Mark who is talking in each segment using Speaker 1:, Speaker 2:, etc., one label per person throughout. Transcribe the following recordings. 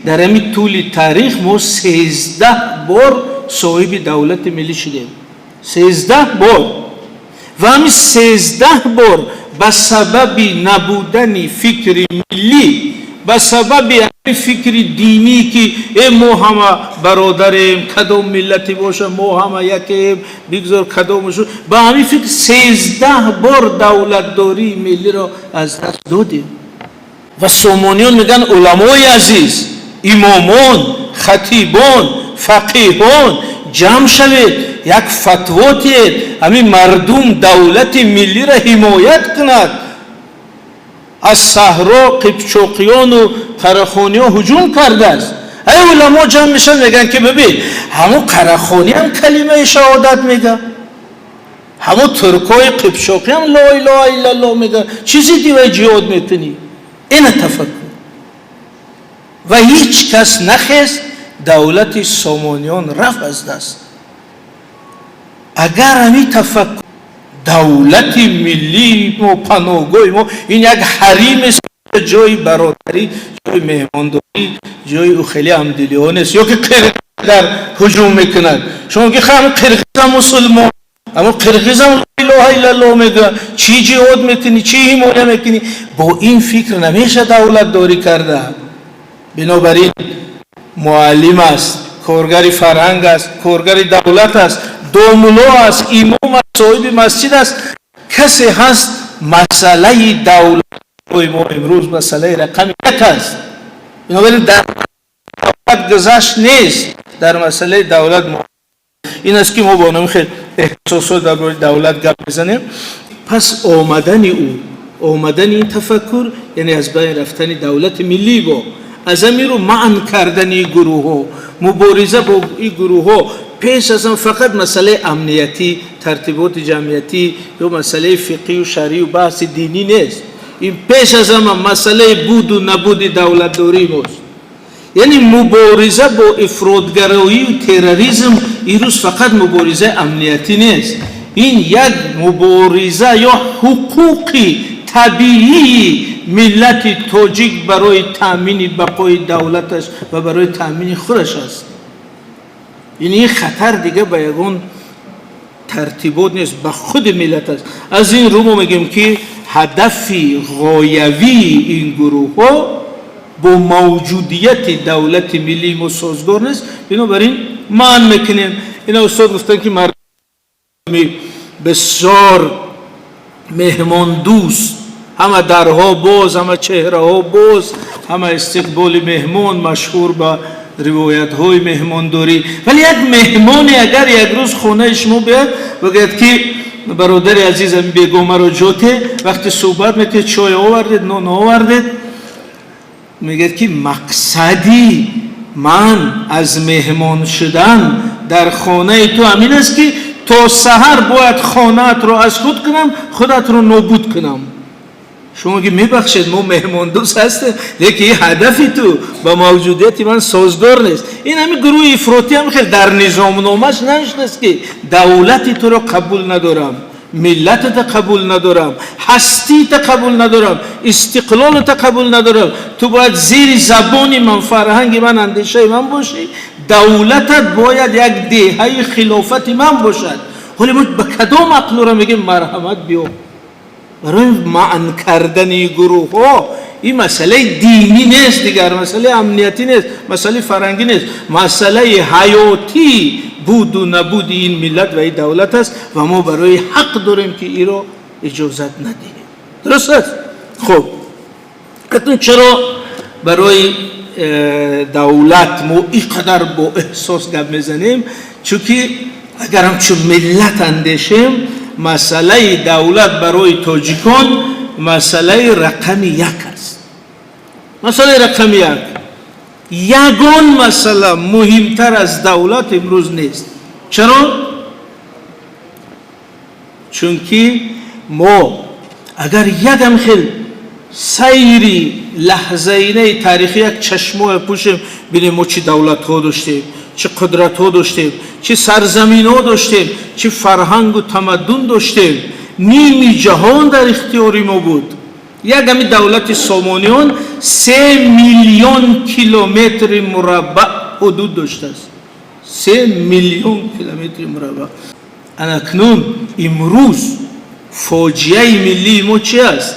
Speaker 1: Дар ҳамин тӯли таърих мо 13 бор соҳиби давлати миллӣ шудем, 13 бор. Ва ҳамин 13 бор ба сабаби набудани фикри миллӣ, ба сабаби ҳамин фикри динӣ, ки мо ҳама бародарем, кадом миллате боша, мо ҳама якем, бигзор кадомашу, ба ҳамин фикр 13 бор давлатдории миллиро аз даст додем. Ва Сомониён мегӯянд: уламои азиз, имомон, хатибон, фақиҳон, ҷамъ шавед, як фатво диҳед, ҳамин мардум давлати миллиро ҳимоят кунад. Аз саҳро қипчоқиёну қарахониҳо ҳуҷум кардааст. Ай, уламо ҷамъ мешаванд, мегӯянд, ки бибин, ҳамун қарахониам калимаи шаҳодат мега, ҳамун туркои қипчоқиам ло илоҳа иллаллоҳ мега, чизи дивай ҷиҳод мекунӣ? Ина тафаккур. Ва ҳеҷ кас нахест, давлати Сомониён рафт аз даст. Агар ҳамин тафаккур, давлати миллии мо, паноҳгоҳи мо, ин як ҳарим, ҷои бародарӣ, ҷои меҳмондорӣ, ҷои хеле ҳамдилиҳо нест. Ё ки қирғиз ҳуҷум мекунад, шумо ки ҳам қирғизам мусулмон, аммо қирғизам илоҳа иллаллоҳ мегӯяд, чӣ ҷиҳод мекунӣ, чӣ ҳимоя мекунӣ? Бо ин фикр намеша давлатдорӣ карда. Бинобар ин муаллим аст, коргари фарҳанг аст, коргари давлат аст, домулло аст, имом аст, соҳиби масҷид аст, касе ҳаст, масъалаи давлати мо имрӯз масъалаи рақами як аст. Бинобар ин дар давлат гузашт нест. Дар масъалаи давлат ин аст, ки мо бо номи хел эҳсосот дар бораи давлат гап мезанем. Пас омадани ӯ, омадани ин тафаккур, яъне аз байн рафтани давлати миллӣ бо аз ҳамин рӯ манъ кардани гурӯҳҳо, мубориза бо ин гурӯҳҳо пеш аз он фақат масъалаи амниятӣ, тартиботи ҷамъиятӣ ё масъалаи фиқҳию шаръию баҳси динӣ нест. Ин пеш аз ҳама масъалаи буду набуди давлатдории мост. Яъне мубориза бо ифротгароию терроризм имрӯз фақат муборизаи амниятӣ нест, ин як мубориза ё ҳуқуқи табиии миллати тоҷик барои таъмини бақои давлаташ ва барои таъмини худаш аст. Ин хатар дига ба ягон тартибот нест, ба худи миллат аст. Аз ин рӯ мо мегӯем, ки ҳадафи ғоявии ин гурӯҳҳо бо мавҷудияти давлати миллии мо созгор нест, бинобар ин манъ мекунем. Ина устод гуфтанд, ки мардуми бисёр меҳмондӯст, ҳама дарҳо боз, ҳама чеҳраҳо боз, ҳама истиқболи меҳмон, машҳур ба ривоятҳои меҳмондорӣ. Вале як меҳмоне агар як рӯз хонаи шумо биёяд, бигӯяд, ки бародари азизам, бегомаро ҷоте, вақте суҳбат мекунед, чой овардед, нон овардед, мегӯяд, ки мақсади ман аз меҳмон шудан дар хонаи ту ҳамин аст, ки то саҳар бояд хонаатро аз худ кунам, худатро нобуд кунам. Шумо ки мебахшед, мо меҳмондӯст ҳастем, лекин ин ҳадафи ту ба мавҷудияти ман созгор нест. Ин ҳамин гурӯҳи ифротӣ ҳам хел дар низомномаш навиштааст, ки давлати туро қабул надорам, миллатата қабул надорам, ҳастита қабул надорам, истиқлолата қабул надорам, ту бояд зери забони ман, фарҳанги ман, андешаи ман бошӣ, давлатат бояд як деҳаи хилофати ман бошад. Ҳоле мо ба кадом ақлура мегӯем: марҳамат, биё? Барои манъ кардани гурӯҳҳо ин масъалаи динӣ нест дигар, масъалаи амниятӣ нест, масъалаи фарҳангӣ нест, масъалаи ҳаётӣ, буду набуди ин миллат ва ин давлат аст ва мо барои ҳақ дорем, ки иро иҷозат надиҳем. Дуруст аст. Хуб, акнун чаро барои давлат мо ин қадар бо эҳсос гап мезанем? Чунки агар ҳамчун миллат андешем, масъалаи давлат барои тоҷикон масъалаи рақами як аст. Масъалаи рақами як, ягон масъала муҳимтар аз давлат имрӯз нест. Чаро? Чунки мо агар ягам хел сайри лаҳзаинаи таърихӣ, як чашмое пӯшем, бинем, мо чӣ давлатҳо доштем, чӣ қудратҳо доштем, чӣ сарзаминҳо доштем, чӣ фарҳангу тамаддун доштем, ними ҷаҳон дар ихтиёри мо буд. Як ҳами давлати Сомониён 3 миллион километри мураббаъ ҳудуд доштааст, 3 миллион километри мураббаъ. Анакнун имрӯз фоҷиаи миллии мо чи аст?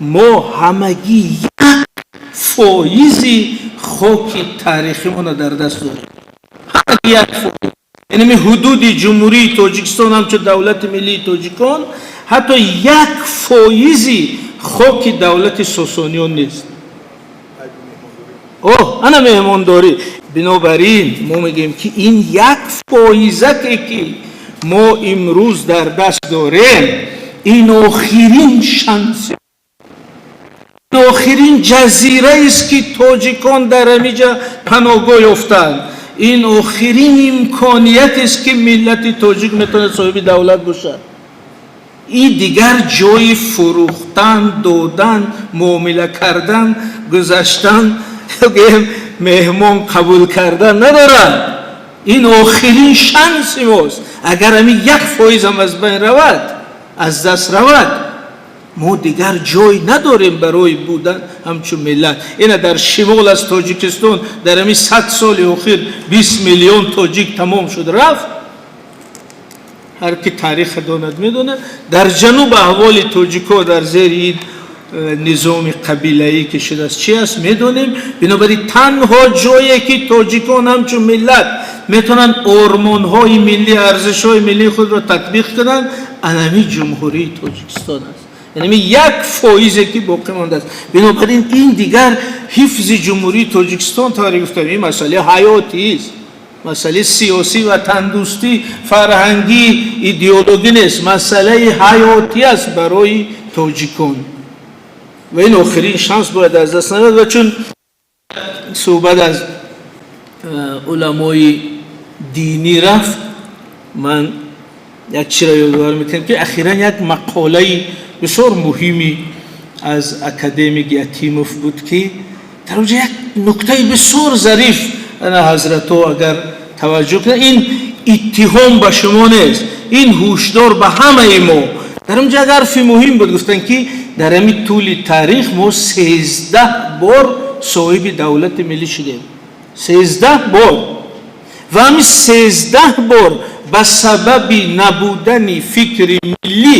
Speaker 1: Мо ҳамагӣ 1 фоизи хоки таърихимона дар даст дорем, ҳамагӣ 1%. Яъне ҳудуди Ҷумҳурии Тоҷикистон ҳамчун давлати миллии тоҷикон ҳатто 1 фоизи хоки давлати Сосониён нест. О, ана меҳмондорӣ. Бинобар ин мо мегӯем, ки ин 1 фоизаке, ки мо имрӯз дар даст дорем, ин охирин шанс, охирин ҷазираест, ки тоҷикон дар ҳамиҷа паноҳгоҳ ёфтанд. Ин охирин имкониятест, ки миллати тоҷик метавонад соҳиби давлат бошад. Ин дигар ҷои фурӯхтан, додан, муомила кардан, гузаштан, гӯем, меҳмон қабул кардан надорад. Ин охирин шанси мост. Агар ҳамин 1 фоизам аз байн равад, аз даст равад, мо дигар ҷой надорем барои будан ҳамчун миллат. Ина дар шимол аз Тоҷикистон дар ҳамин 100 соли охир 20 миллион тоҷик тамом шуд, рафт. Ҳар ки тариха донад, медонад. Дар ҷануб аҳволи тоҷико дар зери ин низоми қабилаӣ ки шудааст, чи аст, медонем. Бинобар ин танҳо ҷое, ки тоҷикон ҳамчун миллат метавонанд ормонҳои миллӣ, арзишҳои миллии худро татбиқ кунанд, анами Ҷумҳурии Тоҷикистон аст, яъне 1 фоизе, ки боқӣ мондааст. Бинобар ин ин дигар ҳифзи Ҷумҳурии Тоҷикистон, тавре гуфтам, ин масъалаи ҳаётист. Масъалаи сиёсӣ, ватандӯстӣ, фарҳангӣ, идеологӣ нест, масъалаи ҳаётӣ аст барои тоҷикон ва ин охирин шанс бояд аз даст наравад. Ва чун суҳбат аз уламои динӣ рафт, ман як чиро ёдовар мекунам, ки ахиран як мақолаи бисёр муҳими аз академик Ятимов буд, ки дар онҷа як нуктаи бисёр зариф. Ана ҳазратҳо агар таваҷҷӯҳ кунанд, ин иттиҳом ба шумо нест, ин ҳушдор ба ҳамаи мо. Дар онҷа як ҳарфи муҳим буд, гуфтанд, ки дар ҳамин тӯли таърих мо 13 бор соҳиби давлати миллӣ шудем, 13 бор. Ва ҳамин 13 бор ба сабаби набудани фикри миллӣ,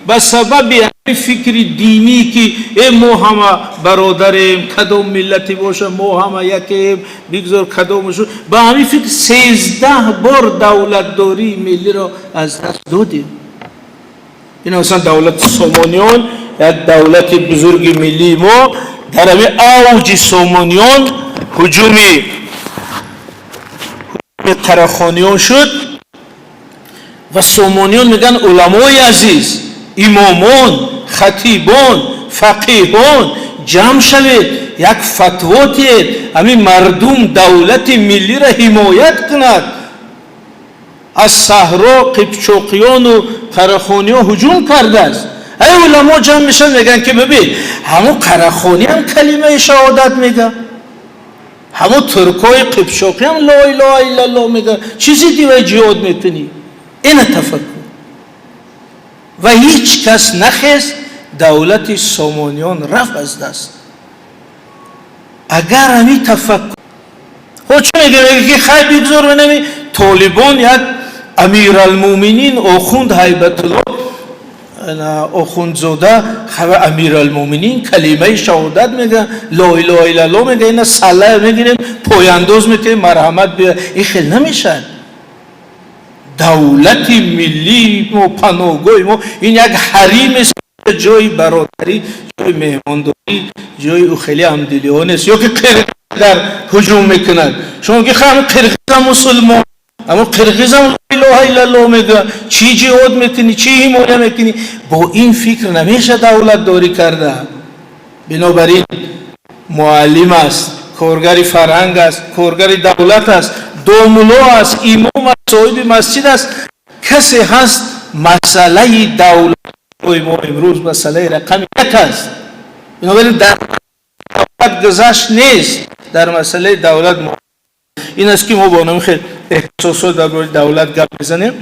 Speaker 1: ба сабаби ҳамин фикри динӣ, ки э, мо ҳама бародарем, кадом миллате боша, мо ҳама якем, бигзор кадомашо, ба ҳамин фикр 13 бор давлатдории миллиро аз даст додем. Ин масалан давлати Сомониён, як давлати бузурги миллии мо, дар ҳамин авҷи Сомониён ҳуҷуми Қарахониён шуд ва Сомониён мегӯянд: «Уламои азиз, имомон, хатибон, фақиҳон, ҷамъ шавед, як фатво диҳед, ҳамин мардум давлати миллиро ҳимоят кунад. Аз саҳро қипчоқиёну қарахониён ҳуҷум кардааст». Ай, уламо ҷамъ мешаванд, мегӯянд, ки бибин, ҳамун қарахониам калимаи шаҳодат мега, ҳамун туркои қипчоқиам ло илоҳа иллаллоҳ мега, чизи дивай ҷиҳод мекунӣ? Ина тафаккур. Ва ҳеҷ кас нахест, давлати Сомониён рафт аз даст. Агар ҳамин тафаккур хо чӣ мега, мега, ки хай, бигзор, нами толибон як Амиралмӯминин охунд Ҳайбатулло Охундзода, Амиралмӯминин калимаи шаҳодат мега, ло илоҳа иллаллоҳ мега, ина салла мегирем, пояндоз мекунем, марҳамат биё. Ин хел намешавад. Давлати миллии мо, паноҳгоҳи мо, ин як ҳарим аст, ҷои бародарӣ, ҷои меҳмондорӣ, ҷои хеле ҳамдилиҳо нест. Ё ки қирғиз дар ҳуҷум мекунад, шумо ки ҳам қирғизам мусулмон, аммо қирғизам илоҳа иллаллоҳ мегӯяд, чӣ ҷиҳод мекунӣ, чӣ ҳимоя мекунӣ? Бо ин фикр намеша давлатдорӣ карда. Бинобар ин муаллим аст, коргари фарҳанг аст, коргари давлат аст, домулло аст, имом аст, соҳиби масҷид аст, касе ҳаст, масъалаи давлатҳои мо имрӯз масъалаи рақами як аст. Бинобар ин дар давлат гузашт нест. Дар масъалаи давлат ин аст, ки мо бо номи хел эҳсосот дар бораи давлат гап мезанем.